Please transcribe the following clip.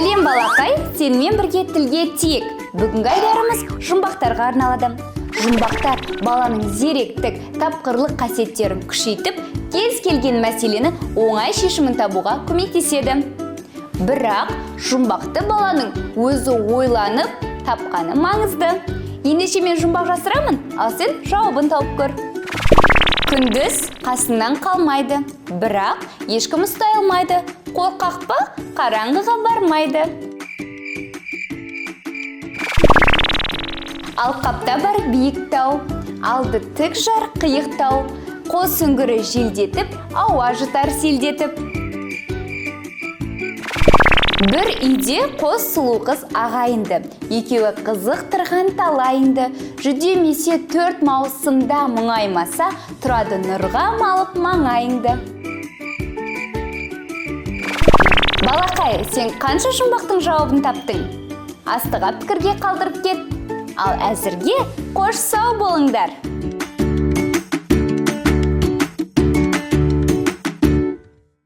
Сәлем, балақай! Сенімен бірге тілге тиек. Бүгінгі айдарымыз жұмбақтарға арналады. Жұмбақтар баланың зеректік, тапқырлық қасиеттерін күшейтіп, кез келген мәселені оңай шешімін табуға көмектеседі. Бірақ жұмбақты баланың өзі ойланып тапқаны маңызды. Ендеше мен жұмбақ жасырамын, ал сен жауабын тауып көр. Күндіз қасынан қалмайды, бірақ ешкім ұстай алмайды. Қорқақ па, қараңғыға бармайды. Алқапта бар биік тау, алды тік жар қиық тау. Қос үңгірі желдетіп, ауа жұтар селдетіп. Бір үйде қос сұлу қыз ағайынды, екеуі қызықтырған талайыңды. Жүдемесе төрт маусымда мұңаймаса, тұрады нұрға малып маңайыңды. Балақай, сен қанша жұмбақтың жауабын таптың? Астыға пікірге қалдырып кет. Ал әзірге қош сау болыңдар.